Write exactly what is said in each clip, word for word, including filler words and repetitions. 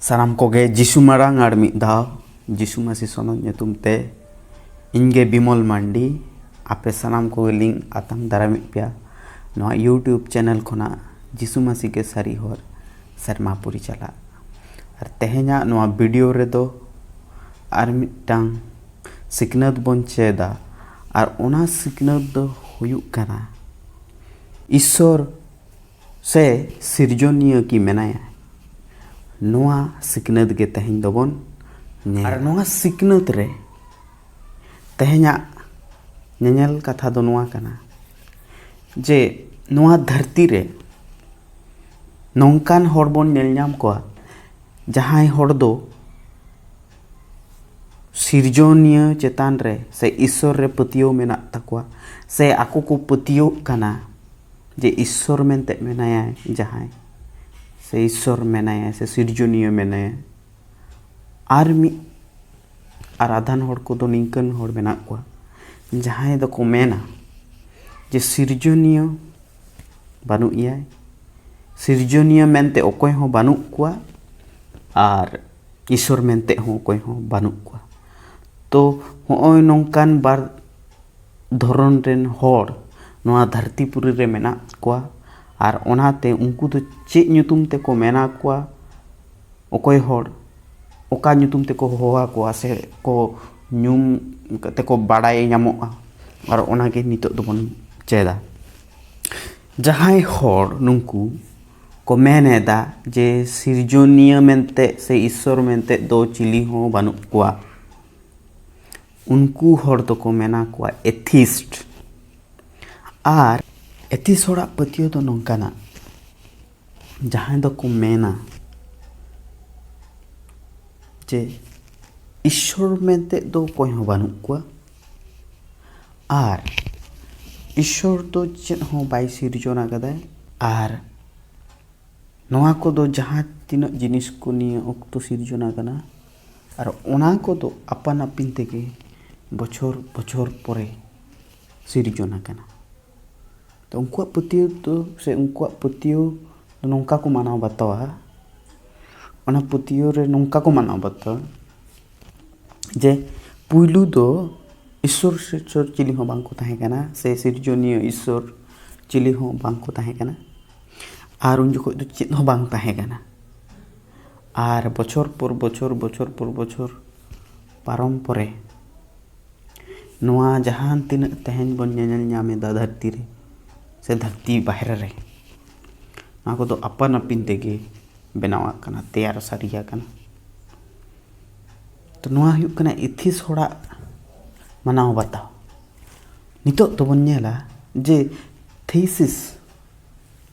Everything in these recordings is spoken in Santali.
ᱥᱟᱱᱟᱢ ᱠᱚᱜᱮ ᱡᱤᱥᱩ ᱢᱟᱨᱟᱝ ᱟᱨ ᱢᱤᱫ ᱫᱷᱟᱣ ᱡᱤᱥᱩ ᱢᱟᱹᱥᱤ ᱥᱚᱱᱚᱛ ᱧᱩᱛᱩᱢ ᱛᱮ ᱤᱧ ᱜᱮ ᱵᱤᱢᱚᱞ ᱢᱟᱱᱰᱤ ᱟᱯᱮ ᱥᱟᱱᱟᱢ ᱠᱚᱜᱮ ᱞᱤᱧ ᱟᱛᱟᱝ ᱫᱟᱨᱟᱢᱮᱫ ᱯᱮᱭᱟ ᱱᱚᱣᱟ YouTube ᱪᱮᱱᱮᱞ ᱠᱷᱚᱱᱟᱜ ᱡᱤᱥᱩ ᱢᱟᱹᱥᱤ ᱜᱮ ᱥᱟᱹᱨᱤ ᱦᱚᱨ ᱥᱮᱨᱢᱟ ᱯᱩᱨᱤ ᱪᱟᱞᱟᱜ᱾ ᱟᱨ ᱛᱮᱦᱮᱧᱟᱜ ᱱᱚᱣᱟ ᱵᱷᱤᱰᱤᱭᱳ ᱨᱮᱫᱚ ᱟᱨ ᱢᱤᱫᱴᱟᱝ ᱥᱤᱠᱷᱱᱟᱹᱛ ᱵᱚᱱ ᱪᱮᱫᱟ᱾ ᱟᱨ ᱚᱱᱟ ᱥᱤᱠᱷᱱᱟᱹᱛ ᱫᱚ ᱦᱩᱭᱩᱜ ᱠᱟᱱᱟ ᱤᱥᱥᱚᱨ ᱥᱮ ᱥᱤᱨᱡᱚᱱᱤᱭᱟᱹ ᱠᱤ ᱢᱮᱱᱟᱭᱟ? ᱱᱚᱣᱟ ᱥᱤᱠᱷᱱᱟᱹᱛ ᱜᱮ ᱛᱮᱦᱮᱧ ᱫᱚᱵᱚᱱ ᱧᱮᱞᱟ᱾ ᱟᱨ ᱱᱚᱣᱟ ᱥᱤᱠᱷᱱᱟᱹᱛ ᱨᱮ ᱛᱮᱦᱮᱧᱟᱜ ᱧᱮᱧᱮᱞ ᱠᱟᱛᱷᱟ ᱫᱚ ᱱᱚᱣᱟ ᱠᱟᱱᱟ ᱡᱮ ᱱᱚᱣᱟ ᱫᱷᱟᱹᱨᱛᱤ ᱨᱮ ᱱᱚᱝᱠᱟᱱ ᱦᱚᱲ ᱵᱚᱱ ᱧᱮᱞ ᱧᱟᱢ ᱠᱚᱣᱟ, ᱡᱟᱦᱟᱸᱭ ᱦᱚᱲ ᱫᱚ ᱥᱤᱨᱡᱚᱱᱤᱭᱟᱹ ᱪᱮᱛᱟᱱ ᱨᱮ ᱥᱮ ᱤᱥᱥᱚᱨ ᱨᱮ ᱯᱟᱹᱛᱭᱟᱹᱣ ᱢᱮᱱᱟᱜ ᱛᱟᱠᱚᱣᱟ, ᱥᱮ ᱟᱠᱚ ᱠᱚ ᱯᱟᱹᱛᱭᱟᱹᱣᱚᱜ ᱠᱟᱱᱟ ᱡᱮ ᱤᱥᱥᱚᱨ ᱢᱮᱱᱛᱮ ᱢᱮᱱᱟᱭᱟ ᱡᱟᱦᱟᱸᱭ, ᱥᱮ ᱤᱥᱥᱚᱨ ᱢᱮᱱᱟᱭᱟ, ᱥᱮ ᱥᱤᱨᱡᱚᱱᱤᱭᱟᱹ ᱢᱮᱱᱟᱭᱟ᱾ ᱟᱨ ᱢᱤᱫ ᱟᱨ ᱟᱫᱷᱟᱱ ᱦᱚᱲ ᱠᱚᱫᱚ ᱱᱤᱝᱠᱟᱹᱱ ᱦᱚᱲ ᱢᱮᱱᱟᱜ ᱠᱚᱣᱟ, ᱡᱟᱦᱟᱸᱭ ᱫᱚᱠᱚ ᱢᱮᱱᱟ ᱡᱮ ᱥᱤᱨᱡᱚᱱᱤᱭᱟᱹ ᱵᱟᱹᱱᱩᱜ ᱮᱭᱟᱭ, ᱥᱤᱨᱡᱚᱱᱤᱭᱟᱹ ᱢᱮᱱᱛᱮ ᱚᱠᱚᱭ ᱦᱚᱸ ᱵᱟᱹᱱᱩᱜ ᱠᱚᱣᱟ, ᱟᱨ ᱤᱥᱥᱚᱨ ᱢᱮᱱᱛᱮ ᱦᱚᱸ ᱚᱠᱚᱭ ᱦᱚᱸ ᱵᱟᱹᱱᱩᱜ ᱠᱚᱣᱟ᱾ ᱛᱚ ᱦᱚᱸᱜᱼᱚᱭ ᱱᱚᱝᱠᱟᱱ ᱵᱟᱨ ᱫᱷᱚᱨᱚᱱ ᱨᱮᱱ ᱦᱚᱲ ᱱᱚᱣᱟ ᱫᱷᱟᱹᱨᱛᱤ ᱯᱩᱨᱤ ᱨᱮ ᱢᱮᱱᱟᱜ ᱠᱚᱣᱟ᱾ ᱟᱨ ᱚᱱᱟᱛᱮ ᱩᱱᱠᱩ ᱫᱚ ᱪᱮᱫ ᱧᱩᱛᱩᱢ ᱛᱮᱠᱚ ᱢᱮᱱᱟ ᱠᱚᱣᱟ? ᱚᱠᱚᱭ ᱦᱚᱲ ᱚᱠᱟ ᱧᱩᱛᱩᱢ ᱛᱮᱠᱚ ᱦᱚᱦᱚ ᱟᱠᱚᱣᱟ ᱥᱮ ᱠᱚ ᱧᱩᱢ ᱛᱮᱠᱚ ᱵᱟᱲᱟᱭ ᱧᱟᱢᱚᱜᱼᱟ? ᱟᱨ ᱚᱱᱟᱜᱮ ᱱᱤᱛᱚᱜ ᱫᱚᱵᱚᱱ ᱪᱮᱫᱟ᱾ ᱡᱟᱦᱟᱸᱭ ᱦᱚᱲ ᱱᱩᱠᱩ ᱠᱚ ᱢᱮᱱ ᱮᱫᱟ ᱡᱮ ᱥᱤᱨᱡᱚᱱᱤᱭᱟᱹ ᱢᱮᱱᱛᱮ ᱥᱮ ᱤᱥᱥᱚᱨ ᱢᱮᱱᱛᱮ ᱫᱚ ᱪᱤᱞᱤ ᱦᱚᱸ ᱵᱟᱹᱱᱩᱜ ᱠᱚᱣᱟ, ᱩᱱᱠᱩ ᱦᱚᱲ ᱫᱚᱠᱚ ᱢᱮᱱᱟ ᱠᱚᱣᱟ ᱮᱛᱷᱤᱥᱴ᱾ ᱟᱨ ᱮᱛᱷᱤᱥᱴ ᱦᱚᱲᱟᱜ ᱯᱟᱹᱛᱭᱟᱹᱣ ᱫᱚ ᱱᱚᱝᱠᱟᱱᱟ, ᱡᱟᱦᱟᱸᱭ ᱫᱚᱠᱚ ᱢᱮᱱᱟ ᱡᱮ ᱤᱥᱥᱚᱨ ᱢᱮᱱᱛᱮ ᱫᱚ ᱚᱠᱚᱭ ᱦᱚᱸ ᱵᱟᱹᱱᱩᱜ ᱠᱚᱣᱟ, ᱟᱨ ᱤᱥᱥᱚᱨ ᱫᱚ ᱪᱮᱫ ᱦᱚᱸ ᱵᱟᱭ ᱥᱤᱨᱡᱚᱱ ᱟᱠᱟᱫᱟᱭ, ᱟᱨ ᱱᱚᱣᱟ ᱠᱚᱫᱚ ᱡᱟᱦᱟᱸ ᱛᱤᱱᱟᱹᱜ ᱡᱤᱱᱤᱥ ᱠᱚ ᱱᱤᱭᱟᱹ ᱚᱠᱛᱚ ᱥᱤᱨᱡᱚᱱ ᱟᱠᱟᱱᱟ, ᱟᱨ ᱚᱱᱟ ᱠᱚᱫᱚ ᱟᱯᱟᱱ ᱟᱹᱯᱤᱱ ᱛᱮᱜᱮ ᱵᱚᱪᱷᱚᱨ ᱵᱚᱪᱷᱚᱨ ᱯᱚᱨᱮ ᱥᱤᱨᱡᱚᱱ ᱟᱠᱟᱱᱟ᱾ ᱛᱚ ᱩᱱᱠᱩᱣᱟᱜ ᱯᱟᱹᱛᱭᱟᱹᱣ ᱫᱚ ᱥᱮ ᱩᱱᱠᱩᱣᱟᱜ ᱯᱟᱹᱛᱭᱟᱹᱣ ᱫᱚ ᱱᱚᱝᱠᱟ ᱠᱚ ᱢᱟᱱᱟᱣ ᱵᱟᱛᱟᱣᱟ ᱚᱱᱟ ᱯᱟᱹᱛᱭᱟᱹᱣ ᱨᱮ ᱱᱚᱝᱠᱟ ᱠᱚ ᱢᱟᱱᱟᱣ ᱵᱟᱛᱟᱣᱟ ᱡᱮ ᱯᱩᱭᱞᱩ ᱫᱚ ᱤᱥᱥᱚᱨ ᱥᱤᱥᱥᱚᱨ ᱪᱤᱞᱤ ᱦᱚᱸ ᱵᱟᱝ ᱠᱚ ᱛᱟᱦᱮᱸ ᱠᱟᱱᱟ, ᱥᱮ ᱥᱤᱨᱡᱚᱱᱤᱭᱟᱹ ᱤᱥᱥᱚᱨ ᱪᱤᱞᱤ ᱦᱚᱸ ᱵᱟᱝ ᱠᱚ ᱛᱟᱦᱮᱸ ᱠᱟᱱᱟ, ᱟᱨ ᱩᱱ ᱡᱚᱠᱷᱚᱡ ᱫᱚ ᱪᱮᱫ ᱦᱚᱸ ᱵᱟᱝ ᱛᱟᱦᱮᱸ ᱠᱟᱱᱟ᱾ ᱟᱨ ᱵᱚᱪᱷᱚᱨ ᱯᱚᱨ ᱵᱚᱪᱷᱚᱨ, ᱵᱚᱪᱷᱚᱨ ᱯᱚᱨ ᱵᱚᱪᱷᱚᱨ ᱯᱟᱨᱚᱢ ᱯᱚᱨᱮ ᱱᱚᱣᱟ ᱡᱟᱦᱟᱸ ᱛᱤᱱᱟᱹᱜ ᱛᱮᱦᱮᱧ ᱵᱚᱱ ᱧᱮᱧᱮᱞ ᱧᱟᱢ ᱮᱫᱟ ᱫᱷᱟᱹᱨᱛᱤ ᱨᱮ ᱥᱮ ᱫᱷᱟᱹᱨᱛᱤ ᱵᱟᱦᱨᱮ ᱨᱮ, ᱱᱚᱣᱟ ᱠᱚᱫᱚ ᱟᱯᱟᱱ ᱟᱹᱯᱤᱱ ᱛᱮᱜᱮ ᱵᱮᱱᱟᱣᱟᱜ ᱠᱟᱱᱟ, ᱛᱮᱭᱟᱨ ᱥᱟᱹᱨᱤᱭᱟ ᱠᱟᱱᱟ᱾ ᱛᱚ ᱱᱚᱣᱟ ᱦᱩᱭᱩᱜ ᱠᱟᱱᱟ ᱮᱛᱷᱤᱥ ᱦᱚᱲᱟᱜ ᱢᱟᱱᱟᱣ ᱵᱟᱛᱟᱣ᱾ ᱱᱤᱛᱚᱜ ᱫᱚᱵᱚᱱ ᱧᱮᱞᱟ ᱡᱮ ᱛᱷᱤᱥᱤᱥ,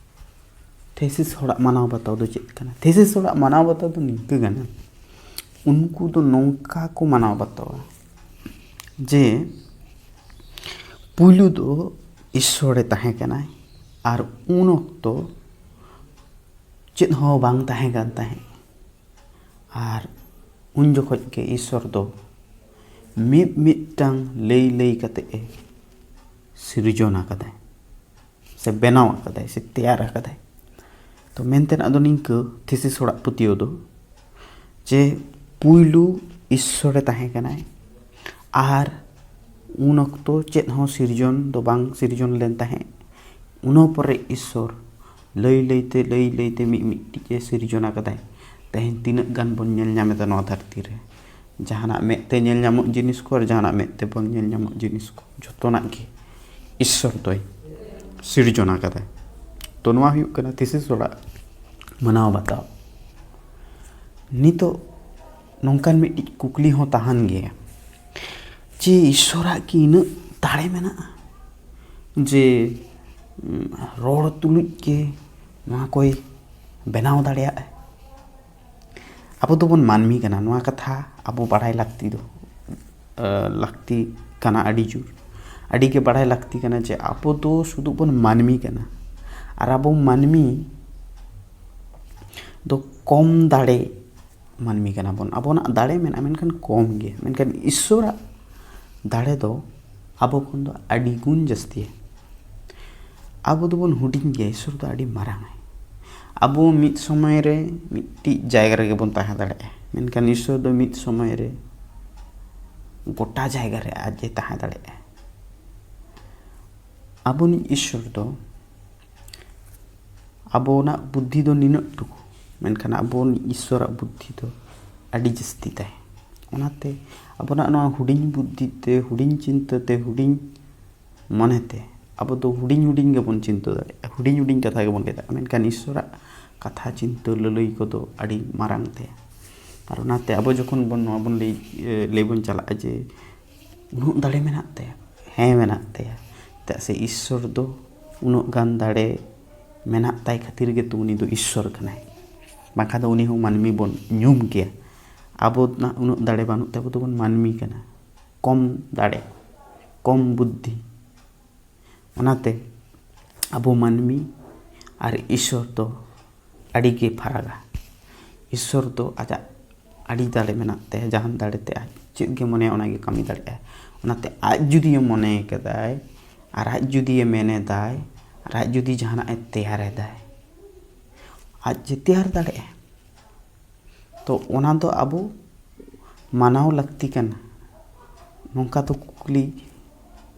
ᱛᱷᱤᱥᱤᱥ ᱦᱚᱲᱟᱜ ᱢᱟᱱᱟᱣ ᱵᱟᱛᱟᱣ ᱫᱚ ᱪᱮᱫ ᱠᱟᱱᱟ? ᱛᱷᱤᱥᱤᱥ ᱦᱚᱲᱟᱜ ᱢᱟᱱᱟᱣ ᱵᱟᱛᱟᱣ ᱫᱚ ᱱᱤᱝᱠᱟᱹ ᱠᱟᱱᱟ, ᱩᱱᱠᱩ ᱫᱚ ᱱᱚᱝᱠᱟ ᱠᱚ ᱢᱟᱱᱟᱣ ᱵᱟᱛᱟᱣᱟ ᱡᱮ ᱯᱩᱭᱞᱩ ᱫᱚ ᱤᱥᱥᱚᱨᱮ ᱛᱟᱦᱮᱸ ᱠᱟᱱᱟᱭ, ᱟᱨ ᱩᱱ ᱚᱠᱛᱚ ᱪᱮᱫ ᱦᱚᱸ ᱵᱟᱝ ᱛᱟᱦᱮᱸ ᱠᱟᱱ ᱛᱟᱦᱮᱸᱫ᱾ ᱟᱨ ᱩᱱ ᱡᱚᱠᱷᱚᱡ ᱜᱮ ᱤᱥᱥᱚᱨ ᱫᱚ ᱢᱤᱫ ᱢᱤᱫᱴᱟᱝ ᱞᱟᱹᱭ ᱞᱟᱹᱭ ᱠᱟᱛᱮ ᱮ ᱥᱤᱨᱡᱚᱱ ᱟᱠᱟᱫᱟᱭ, ᱥᱮ ᱵᱮᱱᱟᱣ ᱟᱠᱟᱫᱟᱭ, ᱥᱮ ᱛᱮᱭᱟᱨ ᱟᱠᱟᱫᱟᱭ᱾ ᱛᱚ ᱢᱮᱱᱛᱮ ᱟᱫᱚ ᱱᱤᱝᱠᱟᱹ ᱛᱷᱤᱥᱤᱥ ᱦᱚᱲᱟᱜ ᱯᱟᱹᱛᱭᱟᱹᱣ ᱫᱚ ᱡᱮ ᱯᱩᱭᱞᱩ ᱤᱥᱥᱚᱨᱮ ᱛᱟᱦᱮᱸ ᱠᱟᱱᱟᱭ, ᱟᱨ ᱩᱱ ᱚᱠᱛᱚ ᱪᱮᱫ ᱦᱚᱸ ᱥᱤᱨᱡᱚᱱ ᱫᱚ ᱵᱟᱝ ᱥᱤᱨᱡᱚᱱ ᱞᱮᱱ ᱛᱟᱦᱮᱸᱫ᱾ ᱩᱱᱟᱹ ᱯᱚᱨᱮ ᱤᱥᱥᱚᱨ ᱞᱟᱹᱭ ᱞᱟᱹᱭᱛᱮ, ᱞᱟᱹᱭ ᱞᱟᱹᱭᱛᱮ ᱢᱤᱫ ᱢᱤᱫᱴᱤᱡ ᱮ ᱥᱤᱨᱡᱚᱱ ᱟᱠᱟᱫᱟᱭ᱾ ᱛᱮᱦᱮᱧ ᱛᱤᱱᱟᱹᱜ ᱜᱟᱱ ᱵᱚᱱ ᱧᱮᱞ ᱧᱟᱢ ᱮᱫᱟ ᱱᱚᱣᱟ ᱫᱷᱟᱹᱨᱛᱤ ᱨᱮ, ᱡᱟᱦᱟᱱᱟᱜ ᱢᱮᱫ ᱛᱮ ᱧᱮᱞ ᱧᱟᱢᱚᱜ ᱡᱤᱱᱤᱥ ᱠᱚ ᱟᱨ ᱡᱟᱦᱟᱱᱟᱜ ᱢᱮᱫ ᱛᱮ ᱵᱟᱝ ᱧᱮᱞ ᱧᱟᱢᱚᱜ ᱡᱤᱱᱤᱥ ᱠᱚ, ᱡᱚᱛᱚᱱᱟᱜ ᱜᱮ ᱤᱥᱥᱚᱨ ᱫᱚᱭ ᱥᱤᱨᱡᱚᱱ ᱟᱠᱟᱫᱟᱭ᱾ ᱛᱚ ᱱᱚᱣᱟ ᱦᱩᱭᱩᱜ ᱠᱟᱱᱟ ᱛᱷᱤᱥᱤᱥ ᱦᱚᱲᱟᱜ ᱢᱟᱱᱟᱣ ᱵᱟᱛᱟᱣ᱾ ᱱᱤᱛᱚᱜ ᱱᱚᱝᱠᱟᱱ ᱢᱤᱫᱴᱤᱡ ᱠᱩᱠᱞᱤ ᱦᱚᱸ ᱛᱟᱦᱮᱱ ᱜᱮᱭᱟ ᱡᱮ ᱤᱥᱥᱚᱨᱟᱜ ᱠᱤ ᱤᱱᱟᱹᱜ ᱫᱟᱲᱮ ᱢᱮᱱᱟᱜᱼᱟ ᱡᱮ, ᱩᱸ, ᱨᱚᱲ ᱛᱩᱞᱩᱡ ᱜᱮ ᱱᱚᱣᱟ ᱠᱚᱭ ᱵᱮᱱᱟᱣ ᱫᱟᱲᱮᱭᱟᱜᱼᱟ? ᱟᱵᱚ ᱫᱚᱵᱚᱱ ᱢᱟᱹᱱᱢᱤ ᱠᱟᱱᱟ, ᱱᱚᱣᱟ ᱠᱟᱛᱷᱟ ᱟᱵᱚ ᱵᱟᱲᱟᱭ ᱞᱟᱹᱠᱛᱤ ᱫᱚ, ᱟᱹ, ᱞᱟᱹᱠᱛᱤ ᱠᱟᱱᱟ ᱟᱹᱰᱤ ᱡᱳᱨ᱾ ᱟᱹᱰᱤ ᱜᱮ ᱵᱟᱲᱟᱭ ᱞᱟᱹᱠᱛᱤ ᱠᱟᱱᱟ ᱡᱮ ᱟᱵᱚ ᱫᱚ ᱥᱩᱫᱷᱩ ᱵᱚᱱ ᱢᱟᱹᱱᱢᱤ ᱠᱟᱱᱟ, ᱟᱨ ᱟᱵᱚ ᱢᱟᱹᱱᱢᱤ ᱫᱚ ᱠᱚᱢ ᱫᱟᱲᱮ ᱢᱟᱹᱱᱢᱤ ᱠᱟᱱᱟ ᱵᱚᱱ᱾ ᱟᱵᱚᱱᱟᱜ ᱫᱟᱲᱮ ᱢᱮᱱᱟᱜᱼᱟ, ᱢᱮᱱᱠᱷᱟᱱ ᱠᱚᱢ ᱜᱮᱭᱟ᱾ ᱢᱮᱱᱠᱷᱟᱱ ᱤᱥᱥᱚᱨᱟᱜ ᱫᱟᱲᱮ ᱫᱚ ᱟᱵᱚ ᱠᱷᱚᱱ ᱫᱚ ᱟᱹᱰᱤ ᱜᱩᱱ ᱡᱟᱹᱥᱛᱤᱭᱟ᱾ ᱟᱵᱚ ᱫᱚᱵᱚᱱ ᱦᱩᱰᱤᱧ ᱜᱮᱭᱟ, ᱤᱥᱥᱚᱨ ᱫᱚ ᱟᱹᱰᱤ ᱢᱟᱨᱟᱝ ᱟᱭ᱾ ᱟᱵᱚ ᱢᱤᱫ ᱥᱚᱢᱚᱭ ᱨᱮ ᱢᱤᱫᱴᱤᱡ ᱡᱟᱭᱜᱟ ᱨᱮᱜᱮ ᱵᱚᱱ ᱛᱟᱦᱮᱸ ᱫᱟᱲᱮᱭᱟᱜᱼᱟ, ᱢᱮᱱᱠᱷᱟᱱ ᱤᱥᱥᱚᱨ ᱫᱚ ᱢᱤᱫ ᱥᱚᱢᱚᱭ ᱨᱮ ᱜᱚᱴᱟ ᱡᱟᱭᱜᱟ ᱨᱮ ᱟᱡ ᱮ ᱛᱟᱦᱮᱸ ᱫᱟᱲᱮᱭᱟᱜᱼᱟ᱾ ᱟᱵᱚᱱᱤᱡ ᱤᱥᱥᱚᱨ ᱫᱚ, ᱟᱵᱚᱱᱟᱜ ᱵᱩᱫᱽᱫᱷᱤ ᱫᱚ ᱱᱤᱱᱟᱹᱜ ᱴᱩᱠᱩ, ᱢᱮᱱᱠᱷᱟᱱ ᱟᱵᱚᱱᱤᱡ ᱤᱥᱥᱚᱨᱟᱜ ᱵᱩᱫᱽᱫᱷᱤ ᱫᱚ ᱟᱹᱰᱤ ᱡᱟᱹᱥᱛᱤ ᱛᱟᱭ᱾ ᱚᱱᱟᱛᱮ ᱟᱵᱚᱱᱟᱜ ᱱᱚᱣᱟ ᱦᱩᱰᱤᱧ ᱵᱩᱫᱽᱫᱷᱤ ᱛᱮ, ᱦᱩᱰᱤᱧ ᱪᱤᱱᱛᱟᱹ ᱛᱮ, ᱦᱩᱰᱤᱧ ᱢᱚᱱᱮᱛᱮ ᱟᱵᱚ ᱫᱚ ᱦᱩᱰᱤᱧ ᱦᱩᱰᱤᱧ ᱜᱮᱵᱚᱱ ᱪᱤᱱᱛᱟᱹ ᱫᱟᱲᱮᱭᱟᱜᱼᱟ, ᱦᱩᱰᱤᱧ ᱦᱩᱰᱤᱧ ᱠᱟᱛᱷᱟ ᱜᱮᱵᱚᱱ ᱞᱟᱹᱭ ᱫᱟᱲᱮᱭᱟᱜᱼᱟ, ᱢᱮᱱᱠᱷᱟᱱ ᱤᱥᱥᱚᱨᱟᱜ ᱠᱟᱛᱷᱟ, ᱪᱤᱱᱛᱟᱹ, ᱞᱟᱹᱞᱟᱹᱭ ᱠᱚᱫᱚ ᱟᱹᱰᱤ ᱢᱟᱨᱟᱝ ᱛᱟᱭᱟ᱾ ᱟᱨ ᱚᱱᱟᱛᱮ ᱟᱵᱚ ᱡᱚᱠᱷᱚᱱ ᱵᱚᱱ ᱱᱚᱣᱟ ᱵᱚᱱ ᱞᱟᱹᱭ, ᱞᱟᱹᱭ ᱵᱚᱱ ᱪᱟᱞᱟᱜᱼᱟ ᱡᱮ ᱩᱱᱟᱹᱜ ᱫᱟᱲᱮ ᱢᱮᱱᱟᱜ ᱛᱟᱭᱟ, ᱦᱮᱸ ᱢᱮᱱᱟᱜ ᱛᱟᱭᱟ, ᱪᱮᱫᱟᱜ ᱥᱮ ᱤᱥᱥᱚᱨ ᱫᱚ ᱩᱱᱟᱹᱜ ᱜᱟᱱ ᱫᱟᱲᱮ ᱢᱮᱱᱟᱜ ᱛᱟᱭ ᱠᱷᱟᱹᱛᱤᱨ ᱜᱮᱛᱚ ᱩᱱᱤ ᱫᱚ ᱤᱥᱥᱚᱨ ᱠᱟᱱᱟᱭ, ᱵᱟᱝᱠᱷᱟᱱ ᱫᱚ ᱩᱱᱤ ᱦᱚᱸ ᱢᱟᱹᱱᱢᱤ ᱵᱚᱱ ᱧᱩᱢ ᱠᱮᱭᱟ᱾ ᱟᱵᱚᱱᱟᱜ ᱩᱱᱟᱹᱜ ᱫᱟᱲᱮ ᱵᱟᱹᱱᱩᱜ ᱛᱮ ᱟᱵᱚ ᱫᱚᱵᱚᱱ ᱢᱟᱹᱱᱢᱤ ᱠᱟᱱᱟ, ᱠᱚᱢ ᱫᱟᱲᱮ, ᱠᱚᱢ ᱵᱩᱫᱽᱫᱷᱤ᱾ ᱚᱱᱟᱛᱮ ᱟᱵᱚ ᱢᱟᱹᱱᱢᱤ ᱟᱨ ᱤᱥᱥᱚᱨ ᱫᱚ ᱟᱹᱰᱤ ᱜᱮ ᱯᱷᱟᱨᱟᱠᱟ᱾ ᱤᱥᱥᱚᱨ ᱫᱚ ᱟᱡᱟᱜ ᱟᱹᱰᱤ ᱫᱟᱲᱮ ᱢᱮᱱᱟᱜ ᱛᱟᱭᱟ, ᱡᱟᱦᱟᱱ ᱫᱟᱲᱮ ᱛᱮ ᱟᱡ ᱪᱮᱫ ᱜᱮ ᱢᱚᱱᱮᱭᱟ ᱚᱱᱟ ᱜᱮ ᱠᱟᱹᱢᱤ ᱫᱟᱲᱮᱭᱟᱜᱼᱟᱭ᱾ ᱚᱱᱟᱛᱮ ᱟᱡ ᱡᱩᱫᱤ ᱢᱚᱱᱮ ᱠᱟᱫᱟᱭ ᱟᱨ ᱟᱡ ᱡᱩᱫᱤ ᱢᱮᱱᱮᱫᱟᱭ ᱟᱨ ᱟᱡ ᱡᱩᱫᱤ ᱡᱟᱦᱟᱱᱟᱜ ᱮ ᱛᱮᱭᱟᱨᱮᱫᱟᱭ, ᱟᱡ ᱡᱮ ᱛᱮᱭᱟᱨ ᱫᱟᱲᱮᱭᱟᱜᱼᱟᱭ᱾ ᱛᱚ ᱚᱱᱟ ᱫᱚ ᱟᱵᱚ ᱢᱟᱱᱟᱣ ᱞᱟᱹᱠᱛᱤ ᱠᱟᱱᱟ᱾ ᱱᱚᱝᱠᱟ ᱫᱚ ᱠᱩᱠᱞᱤ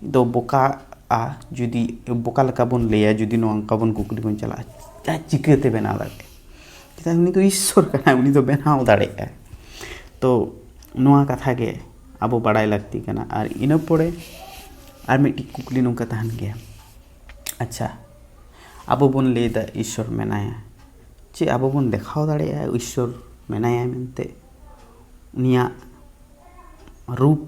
ᱫᱚ ᱵᱚᱠᱟᱜᱼᱟ, ᱡᱩᱫᱤ ᱵᱚᱠᱟ ᱞᱮᱠᱟ ᱵᱚᱱ ᱞᱟᱹᱭᱟ, ᱡᱩᱫᱤ ᱱᱚᱝᱠᱟ ᱵᱚᱱ ᱠᱩᱠᱞᱤ ᱵᱚᱱ ᱪᱟᱞᱟᱜᱼᱟ, ᱟᱡ ᱪᱤᱠᱟᱹᱛᱮ ᱵᱮᱱᱟᱣ ᱫᱟᱲᱮᱭᱟᱜᱼᱟ? ᱪᱮᱫᱟᱜ ᱩᱱᱤ ᱫᱚ ᱤᱥᱥᱚᱨ ᱠᱟᱱᱟᱭ, ᱩᱱᱤ ᱫᱚ ᱵᱮᱱᱟᱣ ᱫᱟᱲᱮᱭᱟᱜᱼᱟᱭ᱾ ᱛᱚ ᱱᱚᱣᱟ ᱠᱟᱛᱷᱟ ᱜᱮ ᱟᱵᱚ ᱵᱟᱲᱟᱭ ᱞᱟᱹᱠᱛᱤ ᱠᱟᱱᱟ᱾ ᱟᱨ ᱤᱱᱟᱹ ᱯᱚᱨᱮ ᱟᱨ ᱢᱤᱫᱴᱤᱡ ᱠᱩᱠᱞᱤ ᱱᱚᱝᱠᱟ ᱛᱟᱦᱮᱱ ᱜᱮᱭᱟ, ᱟᱪᱪᱷᱟ, ᱟᱵᱚ ᱵᱚᱱ ᱞᱟᱹᱭᱫᱟ ᱤᱥᱥᱚᱨ ᱢᱮᱱᱟᱭᱟ, ᱪᱮᱫ ᱟᱵᱚ ᱵᱚᱱ ᱫᱮᱠᱷᱟᱣ ᱫᱟᱲᱮᱭᱟᱜᱼᱟ ᱤᱥᱥᱚᱨ ᱢᱮᱱᱟᱭᱟ ᱢᱮᱱᱛᱮ? ᱩᱱᱤᱭᱟᱜ ᱨᱩᱯ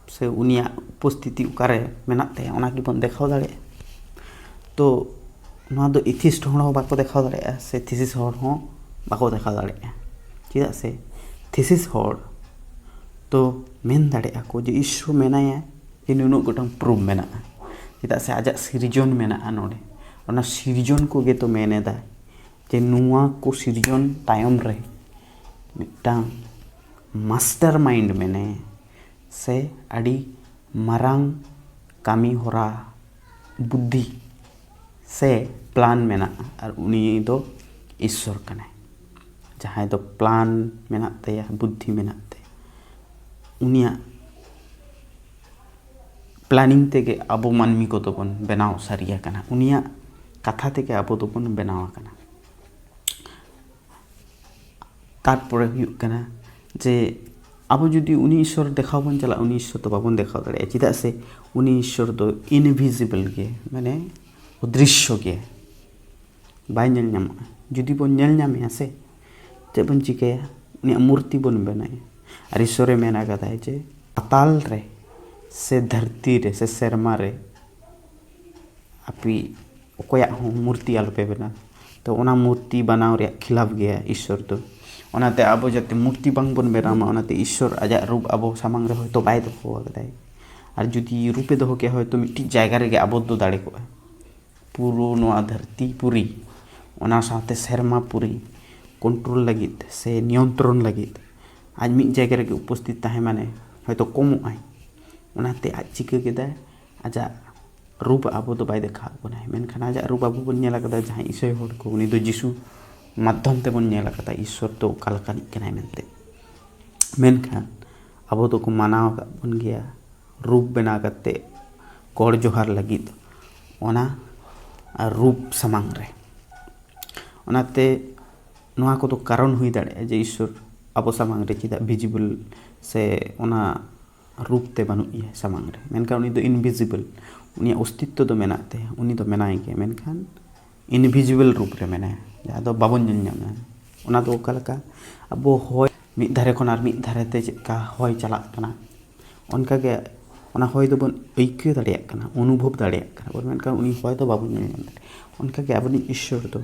ᱥᱮ ᱩᱱᱤᱭᱟᱜ ᱩᱯᱚᱥᱛᱷᱤᱛᱤ ᱚᱠᱟᱨᱮ ᱢᱮᱱᱟᱜ ᱛᱟᱭᱟ, ᱚᱱᱟ ᱜᱮᱵᱚᱱ ᱫᱮᱠᱷᱟᱣ ᱫᱟᱲᱮᱭᱟᱜᱼᱟ᱾ ᱛᱚ ᱱᱚᱣᱟ ᱫᱚ ᱮᱛᱷᱤᱥᱴ ᱦᱚᱲ ᱦᱚᱸ ᱵᱟᱠᱚ ᱫᱮᱠᱷᱟᱣ ᱫᱟᱲᱮᱭᱟᱜᱼᱟ, ᱥᱮ ᱛᱷᱤᱥᱤᱥ ᱦᱚᱲ ᱦᱚᱸ ᱵᱟᱠᱚ ᱫᱮᱠᱷᱟᱣ ᱫᱟᱲᱮᱭᱟᱜᱼᱟ᱾ ᱪᱮᱫᱟᱜ ᱥᱮ ᱛᱷᱤᱥᱤᱥ ᱦᱚᱲ ᱫᱚ ᱢᱮᱱ ᱫᱟᱲᱮᱭᱟᱜᱼᱟ ᱠᱚ ᱡᱮ ᱤᱥᱥᱚᱨ ᱢᱮᱱᱟᱭᱟ, ᱡᱮ ᱱᱩᱱᱟᱹᱜ ᱜᱚᱴᱟᱝ ᱯᱨᱩᱯᱷ ᱢᱮᱱᱟᱜᱼᱟ, ᱪᱮᱫᱟᱜ ᱥᱮ ᱟᱡᱟᱜ ᱥᱤᱨᱡᱚᱱ ᱢᱮᱱᱟᱜᱼᱟ ᱱᱚᱰᱮ᱾ ᱚᱱᱟ ᱥᱤᱨᱡᱚᱱ ᱠᱚᱜᱮ ᱛᱚ ᱢᱮᱱ ᱮᱫᱟ ᱡᱮ ᱱᱚᱣᱟ ᱠᱚ ᱥᱤᱨᱡᱚᱱ ᱛᱟᱭᱚᱢ ᱨᱮ ᱢᱤᱫᱴᱟᱝ ᱢᱟᱥᱴᱟᱨ ᱢᱟᱭᱤᱱᱰ ᱢᱮᱱᱟᱭᱟ, ᱥᱮ ᱟᱹᱰᱤ ᱢᱟᱨᱟᱝ ᱠᱟᱹᱢᱤ ᱦᱚᱨᱟ, ᱵᱩᱫᱽᱫᱷᱤ ᱥᱮ ᱯᱞᱟᱱ ᱢᱮᱱᱟᱜᱼᱟ, ᱟᱨ ᱩᱱᱤ ᱫᱚ ᱤᱥᱥᱚᱨ ᱠᱟᱱᱟᱭ, ᱡᱟᱦᱟᱸᱭ ᱫᱚ ᱯᱞᱟᱱ ᱢᱮᱱᱟᱜ ᱛᱟᱭᱟ, ᱵᱩᱫᱽᱫᱷᱤ ᱢᱮᱱᱟᱜ ᱛᱟᱭᱟ᱾ ᱩᱱᱤᱭᱟᱜ ᱯᱞᱟᱱᱤᱝ ᱛᱮᱜᱮ ᱟᱵᱚ ᱢᱟᱹᱱᱢᱤ ᱠᱚᱫᱚ ᱵᱚᱱ ᱵᱮᱱᱟᱣ ᱥᱟᱹᱨᱤ ᱟᱠᱟᱱᱟ, ᱩᱱᱤᱭᱟᱜ ᱠᱟᱛᱷᱟ ᱛᱮᱜᱮ ᱟᱵᱚ ᱫᱚᱵᱚᱱ ᱵᱮᱱᱟᱣ ᱟᱠᱟᱱᱟ᱾ ᱛᱟᱨᱯᱚᱨᱮ ᱦᱩᱭᱩᱜ ᱠᱟᱱᱟ ᱡᱮ ᱟᱵᱚ ᱡᱩᱫᱤ ᱩᱱᱤ ᱤᱥᱥᱚᱨ ᱫᱮᱠᱷᱟᱣ ᱵᱚᱱ ᱪᱟᱞᱟᱜᱼᱟ, ᱩᱱᱤ ᱤᱥᱥᱚᱨ ᱫᱚ ᱵᱟᱵᱚᱱ ᱫᱮᱠᱷᱟᱣ ᱫᱟᱲᱮᱭᱟᱜᱼᱟ᱾ ᱪᱮᱫᱟᱜ ᱥᱮ ᱩᱱᱤ ᱤᱥᱥᱚᱨ ᱫᱚ ᱤᱱᱵᱷᱤᱡᱤᱵᱚᱞ ᱜᱮ, ᱢᱟᱱᱮ ᱚᱫᱨᱤᱥᱥᱚ ᱜᱮ, ᱵᱟᱭ ᱧᱮᱞ ᱧᱟᱢᱚᱜᱼᱟ᱾ ᱡᱩᱫᱤ ᱵᱚᱱ ᱧᱮᱞ ᱧᱟᱢᱮᱭᱟ ᱥᱮ, ᱪᱮᱫ ᱵᱚᱱ ᱪᱤᱠᱟᱹᱭᱟ? ᱩᱱᱤᱭᱟᱜ ᱢᱩᱨᱛᱤ ᱵᱚᱱ ᱵᱮᱱᱟᱣᱟ᱾ ᱟᱨ ᱤᱥᱥᱚᱨᱮ ᱢᱮᱱ ᱟᱠᱟᱫᱟᱭ ᱡᱮ ᱯᱟᱛᱟᱞ ᱨᱮ ᱥᱮ ᱫᱷᱟᱹᱨᱛᱤ ᱨᱮ ᱥᱮ ᱥᱮᱨᱢᱟ ᱨᱮ ᱟᱯᱮ ᱚᱠᱚᱭᱟᱜ ᱦᱚᱸ ᱢᱩᱨᱛᱤ ᱟᱞᱚᱯᱮ ᱵᱮᱱᱟᱣ᱾ ᱛᱚ ᱚᱱᱟ ᱢᱩᱨᱛᱤ ᱵᱮᱱᱟᱣ ᱨᱮᱭᱟᱜ ᱠᱷᱤᱞᱟᱯ ᱜᱮᱭᱟ ᱤᱥᱥᱚᱨ ᱫᱚ᱾ ᱚᱱᱟᱛᱮ ᱟᱵᱚ ᱡᱟᱛᱮ ᱢᱩᱨᱛᱤ ᱵᱟᱝᱵᱚᱱ ᱵᱮᱱᱟᱣ ᱢᱟ, ᱚᱱᱟᱛᱮ ᱤᱥᱥᱚᱨ ᱟᱡᱟᱜ ᱨᱩᱯ ᱟᱵᱚ ᱥᱟᱢᱟᱝ ᱨᱮ ᱦᱚᱭᱛᱳ ᱵᱟᱭ ᱫᱚᱦᱚ ᱟᱠᱟᱫᱟᱭ᱾ ᱟᱨ ᱡᱩᱫᱤ ᱨᱩᱯᱮ ᱫᱚᱦᱚ ᱠᱮᱭᱟ, ᱦᱚᱭᱛᱳ ᱢᱤᱫᱴᱤᱡ ᱡᱟᱭᱜᱟ ᱨᱮᱜᱮ ᱟᱵᱚᱫᱽᱫᱷᱚ ᱫᱟᱲᱮ ᱠᱚᱜᱼᱟ᱾ ᱯᱩᱨᱟᱹ ᱱᱚᱣᱟ ᱫᱷᱟᱹᱨᱛᱤ ᱯᱩᱨᱤ, ᱚᱱᱟ ᱥᱟᱶᱛᱮ ᱥᱮᱨᱢᱟ ᱯᱩᱨᱤ ᱠᱚᱱᱴᱨᱳᱞ ᱞᱟᱹᱜᱤᱫ ᱥᱮ ᱱᱤᱭᱚᱱᱛᱨᱚᱱ ᱞᱟᱹᱜᱤᱫ ᱟᱡ ᱢᱤᱫ ᱡᱟᱭᱜᱟ ᱨᱮᱜᱮ ᱩᱯᱚᱥᱛᱷᱤᱛ ᱛᱟᱦᱮᱸ ᱢᱟᱱᱮ ᱦᱚᱭᱛᱳ ᱠᱚᱢᱚᱜ ᱟᱭ᱾ ᱚᱱᱟᱛᱮ ᱟᱡ ᱪᱤᱠᱟᱹ ᱠᱮᱫᱟᱭ? ᱟᱡᱟᱜ ᱨᱩᱯ ᱟᱵᱚ ᱫᱚ ᱵᱟᱭ ᱫᱮᱠᱷᱟᱣ ᱵᱚᱱᱟᱭ, ᱢᱮᱱᱠᱷᱟᱱ ᱟᱡᱟᱜ ᱨᱩᱯ ᱟᱵᱚ ᱵᱚᱱ ᱧᱮᱞ ᱟᱠᱟᱫᱟ᱾ ᱡᱟᱦᱟᱸᱭ ᱤᱥᱟᱹᱭ ᱦᱚᱲ ᱠᱚ, ᱩᱱᱤ ᱫᱚ ᱡᱤᱥᱩ ᱢᱟᱫᱽᱫᱷᱚᱢ ᱛᱮᱵᱚᱱ ᱧᱮᱞ ᱟᱠᱟᱫᱟ ᱤᱥᱥᱚᱨ ᱫᱚ ᱚᱠᱟ ᱞᱮᱠᱟᱱᱤᱡ ᱠᱟᱱᱟᱭ ᱢᱮᱱᱛᱮ᱾ ᱢᱮᱱᱠᱷᱟᱱ ᱟᱵᱚ ᱫᱚᱠᱚ ᱢᱟᱱᱟᱣ ᱟᱠᱟᱫ ᱵᱚᱱ ᱜᱮᱭᱟ ᱨᱩᱯ ᱵᱮᱱᱟᱣ ᱠᱟᱛᱮ ᱜᱚᱰ ᱡᱚᱦᱟᱨ ᱞᱟᱹᱜᱤᱫ ᱚᱱᱟ ᱨᱩᱯ ᱥᱟᱢᱟᱝ ᱨᱮ᱾ ᱚᱱᱟᱛᱮ ᱱᱚᱣᱟ ᱠᱚᱫᱚ ᱠᱟᱨᱚᱱ ᱦᱩᱭ ᱫᱟᱲᱮᱭᱟᱜᱼᱟ ᱡᱮ ᱤᱥᱥᱚᱨ ᱟᱵᱚ ᱥᱟᱢᱟᱝ ᱨᱮ ᱪᱮᱫᱟᱜ ᱵᱷᱤᱡᱤᱵᱚᱞ ᱥᱮ ᱚᱱᱟ ᱨᱩᱯ ᱛᱮ ᱵᱟᱹᱱᱩᱜ ᱮᱭᱟ ᱥᱟᱢᱟᱝ ᱨᱮ, ᱢᱮᱱᱠᱷᱟᱱ ᱩᱱᱤ ᱫᱚ ᱤᱱᱵᱷᱤᱡᱤᱵᱚᱞ, ᱩᱱᱤᱭᱟᱜ ᱚᱥᱛᱤᱛᱛᱚ ᱫᱚ ᱢᱮᱱᱟᱜ ᱛᱟᱭᱟ, ᱩᱱᱤ ᱫᱚ ᱢᱮᱱᱟᱭ ᱜᱮᱭᱟ, ᱢᱮᱱᱠᱷᱟᱱ ᱤᱱᱵᱷᱤᱡᱤᱵᱚᱞ ᱨᱩᱯ ᱨᱮ ᱢᱮᱱᱟᱭᱟ, ᱡᱟᱦᱟᱸ ᱫᱚ ᱵᱟᱵᱚᱱ ᱧᱮᱞ ᱧᱟᱢᱟ᱾ ᱚᱱᱟ ᱫᱚ ᱚᱠᱟ ᱞᱮᱠᱟ? ᱟᱵᱚ ᱦᱚᱭ ᱢᱤᱫ ᱫᱷᱟᱨᱮ ᱠᱷᱚᱱ ᱟᱨ ᱢᱤᱫ ᱫᱷᱟᱨᱮ ᱛᱮ ᱪᱮᱫ ᱞᱮᱠᱟ ᱦᱚᱭ ᱪᱟᱞᱟᱜ ᱠᱟᱱᱟ, ᱚᱱᱠᱟ ᱜᱮ ᱚᱱᱟ ᱦᱚᱭ ᱫᱚᱵᱚᱱ ᱟᱹᱭᱠᱟᱹᱣ ᱫᱟᱲᱮᱭᱟᱜ ᱠᱟᱱᱟ, ᱚᱱᱩᱵᱷᱚᱵ ᱫᱟᱲᱮᱭᱟᱜ ᱠᱟᱱᱟ ᱵᱚᱱ, ᱢᱮᱱᱠᱷᱟᱱ ᱩᱱᱤ ᱦᱚᱭ ᱫᱚ ᱵᱟᱵᱚᱱ ᱧᱮᱞ ᱧᱟᱢ ᱫᱟᱲᱮᱭᱟᱜᱼᱟ᱾ ᱚᱱᱠᱟ ᱜᱮ ᱟᱵᱚᱨᱮᱱ ᱤᱥᱥᱚᱨ ᱫᱚ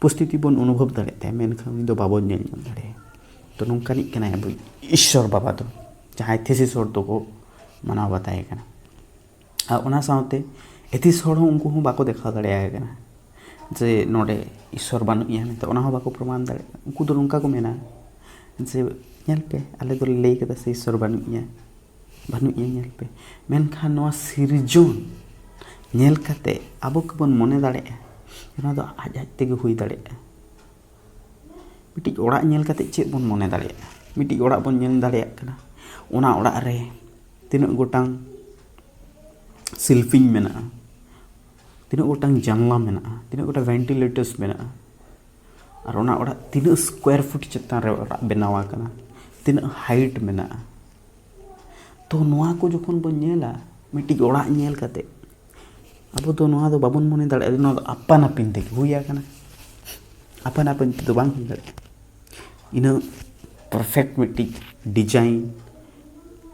ᱩᱯᱚᱥᱛᱷᱤᱛᱤ ᱵᱚᱱ ᱚᱱᱩᱵᱷᱚᱵ ᱫᱟᱲᱮᱭᱟᱜ ᱛᱟᱭᱟ, ᱢᱮᱱᱠᱷᱟᱱ ᱩᱱᱤ ᱫᱚ ᱵᱟᱵᱚᱱ ᱧᱮᱞ ᱧᱟᱢ ᱫᱟᱲᱮᱭᱟᱜᱼᱟ᱾ ᱛᱚ ᱱᱚᱝᱠᱟᱱᱤᱡ ᱠᱟᱱᱟᱭ ᱟᱵᱚ ᱤᱥᱥᱚᱨ ᱵᱟᱵᱟ ᱫᱚ, ᱡᱟᱦᱟᱸᱭ ᱛᱷᱤᱥᱤᱥ ᱦᱚᱲ ᱫᱚᱠᱚ ᱢᱟᱱᱟᱣ ᱵᱟᱛᱟᱭ ᱠᱟᱱᱟ᱾ ᱟᱨ ᱚᱱᱟ ᱥᱟᱶᱛᱮ ᱮᱛᱷᱤᱥ ᱦᱚᱲ ᱦᱚᱸ, ᱩᱱᱠᱩ ᱦᱚᱸ ᱵᱟᱠᱚ ᱫᱮᱠᱷᱟᱣ ᱫᱟᱲᱮᱭᱟᱭ ᱠᱟᱱᱟ ᱡᱮ ᱱᱚᱰᱮ ᱤᱥᱥᱚᱨ ᱵᱟᱹᱱᱩᱜ ᱮᱭᱟ ᱢᱮᱱᱛᱮ, ᱚᱱᱟ ᱦᱚᱸ ᱵᱟᱠᱚ ᱯᱨᱚᱢᱟᱱ ᱫᱟᱲᱮᱭᱟᱜ ᱠᱟᱱᱟ᱾ ᱩᱱᱠᱩ ᱫᱚ ᱱᱚᱝᱠᱟ ᱠᱚ ᱢᱮᱱᱟ ᱡᱮ, "ᱧᱮᱞ ᱯᱮ, ᱟᱞᱮ ᱫᱚᱞᱮ ᱞᱟᱹᱭ ᱠᱟᱫᱟ ᱥᱮ ᱤᱥᱥᱚᱨ ᱵᱟᱹᱱᱩᱜ ᱮᱭᱟ, ᱵᱟᱹᱱᱩᱜ ᱮᱭᱟ, ᱧᱮᱞ ᱯᱮ᱾" ᱢᱮᱱᱠᱷᱟᱱ ᱱᱚᱣᱟ ᱥᱤᱨᱡᱚᱱ ᱧᱮᱞ ᱠᱟᱛᱮ ᱟᱵᱚ ᱠᱚᱵᱚᱱ ᱢᱚᱱᱮ ᱫᱟᱲᱮᱭᱟᱜᱼᱟ ᱱᱚᱣᱟ ᱫᱚ ᱟᱡ ᱟᱡ ᱛᱮᱜᱮ ᱦᱩᱭ ᱫᱟᱲᱮᱭᱟᱜᱼᱟ᱾ ᱢᱤᱫᱴᱤᱡ ᱚᱲᱟᱜ ᱧᱮᱞ ᱠᱟᱛᱮ ᱪᱮᱫ ᱵᱚᱱ ᱢᱚᱱᱮ ᱫᱟᱲᱮᱭᱟᱜᱼᱟ? ᱢᱤᱫᱴᱤᱡ ᱚᱲᱟᱜ ᱵᱚᱱ ᱧᱮᱞ ᱫᱟᱲᱮᱭᱟᱜ ᱠᱟᱱᱟ, ᱚᱱᱟ ᱚᱲᱟᱜ ᱨᱮ ᱛᱤᱱᱟᱹᱜ ᱜᱚᱴᱟᱝ ᱥᱤᱞᱯᱤᱧ ᱢᱮᱱᱟᱜᱼᱟ, ᱛᱤᱱᱟᱹᱜ ᱜᱚᱴᱟᱝ ᱡᱟᱱᱞᱟ ᱢᱮᱱᱟᱜᱼᱟ, ᱛᱤᱱᱟᱹᱜ ᱜᱚᱴᱟᱝ ᱵᱷᱮᱱᱴᱤᱞᱮᱴᱟᱨᱥ ᱢᱮᱱᱟᱜᱼᱟ, ᱟᱨ ᱚᱱᱟ ᱚᱲᱟᱜ ᱛᱤᱱᱟᱹᱜ ᱥᱠᱚᱭᱟᱨ ᱯᱷᱩᱴ ᱪᱮᱛᱟᱱ ᱨᱮ ᱚᱲᱟᱜ ᱵᱮᱱᱟᱣ ᱟᱠᱟᱱᱟ, ᱛᱤᱱᱟᱹᱜ ᱦᱟᱭᱤᱴ ᱢᱮᱱᱟᱜᱼᱟ᱾ ᱛᱚ ᱱᱚᱣᱟ ᱠᱚ ᱡᱚᱠᱷᱚᱱ ᱵᱚᱱ ᱧᱮᱞᱟ, ᱢᱤᱫᱴᱤᱡ ᱚᱲᱟᱜ ᱧᱮᱞ ᱠᱟᱛᱮ ᱟᱵᱚ ᱫᱚ ᱱᱚᱣᱟ ᱫᱚ ᱵᱟᱵᱚᱱ ᱢᱚᱱᱮ ᱫᱟᱲᱮᱭᱟᱜᱼᱟ ᱡᱮ ᱱᱚᱣᱟ ᱫᱚ ᱟᱯᱟᱱ ᱟᱹᱯᱤᱱ ᱛᱮᱜᱮ ᱦᱩᱭ ᱟᱠᱟᱱᱟ᱾ ᱟᱯᱟᱱ ᱟᱹᱯᱤᱱ ᱛᱮᱫᱚ ᱵᱟᱝ ᱦᱩᱭ ᱫᱟᱲᱮᱭᱟᱜᱼᱟ᱾ ᱤᱱᱟᱹᱜ ᱯᱟᱨᱯᱷᱮᱠᱴ ᱢᱤᱫᱴᱤᱡ ᱰᱤᱡᱟᱭᱤᱱ,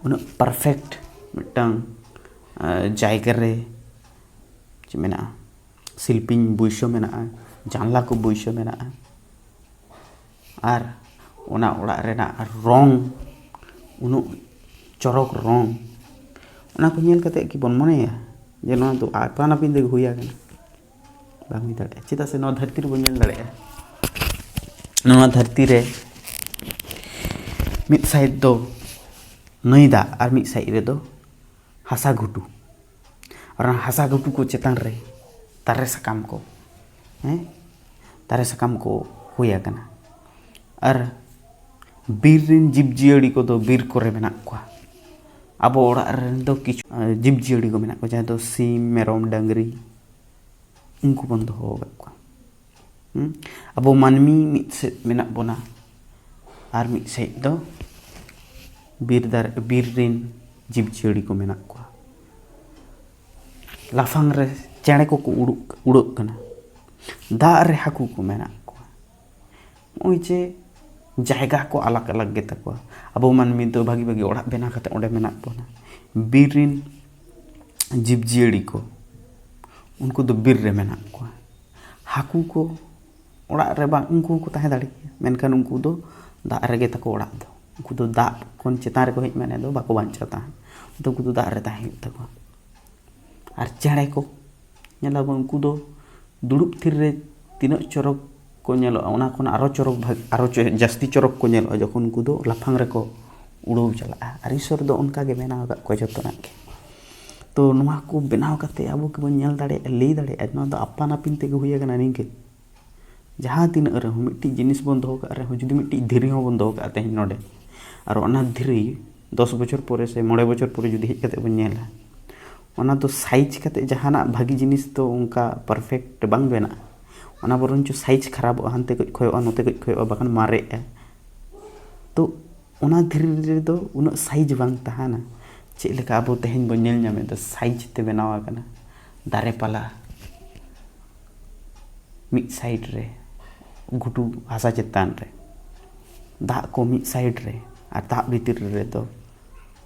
ᱩᱱᱟᱹᱜ ᱯᱟᱨᱯᱷᱮᱠᱴ ᱢᱤᱫᱴᱟᱝ ᱟᱸ, ᱡᱟᱭᱜᱟ ᱨᱮ ᱪᱮᱫ ᱢᱮᱱᱟᱜᱼᱟ, ᱥᱤᱞᱯᱤᱧ ᱵᱩᱭᱥᱟᱹ ᱢᱮᱱᱟᱜᱼᱟ, ᱡᱟᱱᱞᱟ ᱠᱚ ᱵᱩᱭᱥᱟᱹ ᱢᱮᱱᱟᱜᱼᱟ, ᱟᱨ ᱚᱱᱟ ᱚᱲᱟᱜ ᱨᱮᱱᱟᱜ ᱨᱚᱝ, ᱩᱱᱟᱹᱜ ᱪᱚᱨᱚᱠ ᱨᱚᱝ, ᱚᱱᱟ ᱠᱚ ᱧᱮᱞ ᱠᱟᱛᱮ ᱠᱤ ᱵᱚᱱ ᱢᱚᱱᱮᱭᱟ ᱡᱮ ᱱᱚᱣᱟ ᱫᱚ ᱟᱯᱟᱱ ᱟᱹᱯᱤᱱ ᱛᱮᱜᱮ ᱦᱩᱭ ᱟᱠᱟᱱᱟ? ᱵᱟᱝ ᱦᱩᱭ ᱫᱟᱲᱮᱭᱟᱜᱼᱟ᱾ ᱪᱮᱫᱟᱜ ᱥᱮ ᱱᱚᱣᱟ ᱫᱷᱟᱹᱨᱛᱤ ᱨᱮᱵᱚᱱ ᱧᱮᱞ ᱫᱟᱲᱮᱭᱟᱜᱼᱟ, ᱱᱚᱣᱟ ᱫᱷᱟᱹᱨᱛᱤ ᱨᱮ ᱢᱤᱫ ᱥᱟᱭᱤᱰ ᱫᱚ ᱱᱟᱹᱭ ᱫᱟᱜ ᱟᱨ ᱢᱤᱫ ᱥᱟᱭᱤᱰ ᱨᱮᱫᱚ ᱦᱟᱥᱟ ᱜᱷᱩᱴᱩ᱾ ᱟᱨ ᱚᱱᱟ ᱦᱟᱥᱟ ᱜᱷᱩᱴᱩ ᱠᱚ ᱪᱮᱛᱟᱱ ᱨᱮ ᱫᱟᱨᱮ ᱥᱟᱠᱟᱢ ᱠᱚ, ᱦᱮᱸ, ᱫᱟᱨᱮ ᱥᱟᱠᱟᱢ ᱠᱚ ᱦᱩᱭ ᱟᱠᱟᱱᱟ᱾ ᱟᱨ ᱵᱤᱨ ᱨᱮᱱ ᱡᱤᱵᱽᱼᱡᱤᱭᱟᱹᱞᱤ ᱠᱚᱫᱚ ᱵᱤᱨ ᱠᱚᱨᱮ ᱢᱮᱱᱟᱜ ᱠᱚᱣᱟ᱾ ᱟᱵᱚ ᱚᱲᱟᱜ ᱨᱮᱱ ᱫᱚ ᱠᱤᱪᱷᱩ, ᱟᱸ, ᱡᱤᱵᱽᱼᱡᱤᱭᱟᱹᱞᱤ ᱠᱚ ᱢᱮᱱᱟᱜ ᱠᱚᱣᱟ, ᱡᱟᱦᱟᱸ ᱫᱚ ᱥᱤᱢ, ᱢᱮᱨᱚᱢ, ᱰᱟᱹᱝᱨᱤ, ᱩᱱᱠᱩ ᱵᱚᱱ ᱫᱚᱦᱚ ᱟᱠᱟᱫ ᱠᱚᱣᱟ᱾ ᱦᱩᱸ? ᱟᱵᱚ ᱢᱟᱹᱱᱢᱤ ᱢᱤᱫ ᱥᱮᱫ ᱢᱮᱱᱟᱜ ᱵᱚᱱᱟ, ᱟᱨ ᱢᱤᱫ ᱥᱮᱫ ᱫᱚ ᱵᱤᱨ ᱫᱟᱨᱮ, ᱵᱤᱨ ᱨᱮᱱ ᱡᱤᱵᱽᱼᱡᱤᱭᱟᱹᱞᱤ ᱠᱚ ᱢᱮᱱᱟᱜ ᱠᱚᱣᱟ᱾ ᱞᱟᱯᱷᱟᱝ ᱨᱮ ᱪᱮᱬᱮ ᱠᱚᱠᱚ ᱩᱲᱩᱜ, ᱩᱲᱟᱹᱜ ᱠᱟᱱᱟ᱾ ᱫᱟᱜ ᱨᱮ ᱦᱟᱹᱠᱩ ᱠᱚ ᱢᱮᱱᱟᱜ ᱠᱚᱣᱟ᱾ ᱱᱚᱜᱼᱚᱭ ᱡᱮ ᱡᱟᱭᱜᱟ ᱠᱚ ᱟᱞᱟᱜᱽ ᱟᱞᱟᱜᱽ ᱜᱮᱛᱟ ᱠᱚᱣᱟ᱾ ᱟᱵᱚ ᱢᱟᱹᱱᱢᱤ ᱫᱚ ᱵᱷᱟᱹᱜᱤ ᱵᱷᱟᱹᱜᱤ ᱚᱲᱟᱜ ᱵᱮᱱᱟᱣ ᱠᱟᱛᱮ ᱚᱸᱰᱮ ᱢᱮᱱᱟᱜ ᱵᱚᱱᱟ᱾ ᱵᱤᱨ ᱨᱮᱱ ᱡᱤᱵᱽᱼᱡᱤᱭᱟᱹᱞᱤ ᱠᱚ, ᱩᱱᱠᱩ ᱫᱚ ᱵᱤᱨ ᱨᱮ ᱢᱮᱱᱟᱜ ᱠᱚᱣᱟ᱾ ᱦᱟᱹᱠᱩ ᱠᱚ ᱚᱲᱟᱜ ᱨᱮ ᱵᱟᱝ, ᱩᱱᱠᱩ ᱦᱚᱸᱠᱚ ᱛᱟᱦᱮᱸ ᱫᱟᱲᱮ ᱠᱮᱭᱟ, ᱢᱮᱱᱠᱷᱟᱱ ᱩᱱᱠᱩ ᱫᱚ ᱫᱟᱜ ᱨᱮᱜᱮ ᱛᱟᱠᱚ ᱚᱲᱟᱜ ᱫᱚ᱾ ᱩᱱᱠᱩ ᱫᱚ ᱫᱟᱜ ᱠᱷᱚᱱ ᱪᱮᱛᱟᱱ ᱨᱮᱠᱚ ᱦᱮᱡ ᱢᱟᱱᱮ ᱫᱚ ᱵᱟᱠᱚ ᱵᱟᱧᱪᱟᱣ ᱛᱟᱦᱮᱸᱱ, ᱩᱱᱠᱩ ᱫᱚ ᱫᱟᱜ ᱨᱮ ᱛᱟᱦᱮᱸ ᱦᱩᱭᱩᱜ ᱛᱟᱠᱚᱣᱟ᱾ ᱟᱨ ᱪᱮᱬᱮ ᱠᱚ ᱧᱮᱞᱟᱵᱚᱱ, ᱩᱱᱠᱩ ᱫᱚ ᱫᱩᱲᱩᱵ ᱛᱷᱤᱨ ᱨᱮ ᱛᱤᱱᱟᱹᱜ ᱪᱚᱨᱚᱠ ᱠᱚ ᱧᱮᱞᱚᱜᱼᱟ, ᱚᱱᱟ ᱠᱷᱚᱱ ᱟᱨᱚ ᱪᱚᱨᱚᱠ ᱵᱷᱟᱜ-, ᱟᱨᱚ ᱪᱚ-, ᱡᱟᱹᱥᱛᱤ ᱪᱚᱨᱚᱠ ᱠᱚ ᱧᱮᱞᱚᱜᱼᱟ ᱡᱚᱠᱷᱚᱱ ᱩᱱᱠᱩ ᱫᱚ ᱞᱟᱯᱷᱟᱝ ᱨᱮᱠᱚ ᱩᱰᱟᱹᱣ ᱪᱟᱞᱟᱜᱼᱟ᱾ ᱟᱨ ᱤᱥᱚᱨ ᱫᱚ ᱚᱱᱠᱟ ᱜᱮ ᱵᱮᱱᱟᱣ ᱟᱠᱟᱫ ᱠᱚᱣᱟ ᱡᱚᱛᱚᱱᱟᱜ ᱜᱮ᱾ ᱛᱚ ᱱᱚᱣᱟ ᱠᱚ ᱵᱮᱱᱟᱣ ᱠᱟᱛᱮ ᱟᱵᱚ ᱜᱮᱵᱚᱱ ᱧᱮᱞ ᱫᱟᱲᱮᱭᱟᱜᱼᱟ, ᱞᱟᱹᱭ ᱫᱟᱲᱮᱭᱟᱜᱼᱟ, ᱱᱚᱣᱟ ᱫᱚ ᱟᱯᱟᱱ ᱟᱹᱯᱤᱱ ᱛᱮᱜᱮ ᱦᱩᱭ ᱟᱠᱟᱱᱟ ᱱᱤᱝᱠᱟᱹ᱾ ᱡᱟᱦᱟᱸ ᱛᱤᱱᱟᱹᱜ ᱨᱮᱦᱚᱸ, ᱢᱤᱫᱴᱤᱡ ᱡᱤᱱᱤᱥ ᱵᱚᱱ ᱫᱚᱦᱚ ᱠᱟᱜ ᱨᱮᱦᱚᱸ, ᱡᱩᱫᱤ ᱢᱤᱫᱴᱤᱡ ᱫᱷᱤᱨᱤ ᱦᱚᱸᱵᱚᱱ ᱫᱚᱦᱚ ᱠᱟᱜᱼᱟ ᱛᱮᱦᱮᱧ ᱱᱚᱰᱮ, ᱟᱨ ᱚᱱᱟ ᱫᱷᱤᱨᱤ ᱫᱚᱥ ᱵᱚᱪᱷᱚᱨ ᱯᱚᱨᱮ ᱥᱮ ᱢᱚᱬᱮ ᱵᱚᱪᱷᱚᱨ ᱯᱚᱨᱮ ᱡᱩᱫᱤ ᱦᱮᱡ ᱠᱟᱛᱮ ᱵᱚᱱ ᱧᱮᱞᱟ, ᱚᱱᱟ ᱫᱚ ᱥᱟᱭᱤᱡᱽ ᱠᱟᱛᱮ ᱡᱟᱦᱟᱱᱟᱜ ᱵᱷᱟᱹᱜᱤ ᱡᱤᱱᱤᱥ ᱫᱚ ᱚᱱᱠᱟ ᱯᱟᱨᱯᱷᱮᱠᱴ ᱵᱟᱝ ᱵᱮᱱᱟᱜᱼᱟ᱾ ᱚᱱᱟ ᱵᱚᱨᱚᱱᱪᱚ ᱥᱟᱭᱤᱡᱽ ᱠᱷᱟᱨᱟᱯᱚᱜᱼᱟ, ᱦᱟᱱᱛᱮ ᱠᱟᱹᱡ ᱠᱷᱚᱭᱚᱜᱼᱟ, ᱱᱚᱛᱮ ᱠᱟᱹᱡ ᱠᱷᱚᱭᱚᱜᱼᱟ, ᱵᱟᱠᱷᱟᱱ ᱢᱟᱨᱮᱜᱼᱟ᱾ ᱛᱚ ᱚᱱᱟ ᱫᱷᱤᱨᱤ ᱨᱮᱫᱚ ᱩᱱᱟᱹᱜ ᱥᱟᱭᱤᱡᱽ ᱵᱟᱝ ᱛᱟᱦᱮᱱᱟ᱾ ᱪᱮᱫ ᱞᱮᱠᱟ ᱟᱵᱚ ᱛᱮᱦᱮᱧ ᱵᱚᱱ ᱧᱮᱞ ᱧᱟᱢᱮᱫ ᱫᱚ, ᱥᱟᱭᱤᱡᱽ ᱛᱮ ᱵᱮᱱᱟᱣ ᱟᱠᱟᱱᱟ᱾ ᱫᱟᱨᱮ ᱯᱟᱞᱟ ᱢᱤᱫ ᱥᱟᱭᱤᱰ ᱨᱮ, ᱜᱷᱩᱴᱩ ᱦᱟᱥᱟ ᱪᱮᱛᱟᱱ ᱨᱮ, ᱫᱟᱜ ᱠᱚ ᱢᱤᱫ ᱥᱟᱭᱤᱰ ᱨᱮ, ᱟᱨ ᱫᱟᱜ ᱵᱷᱤᱛᱤᱨ ᱨᱮᱫᱚ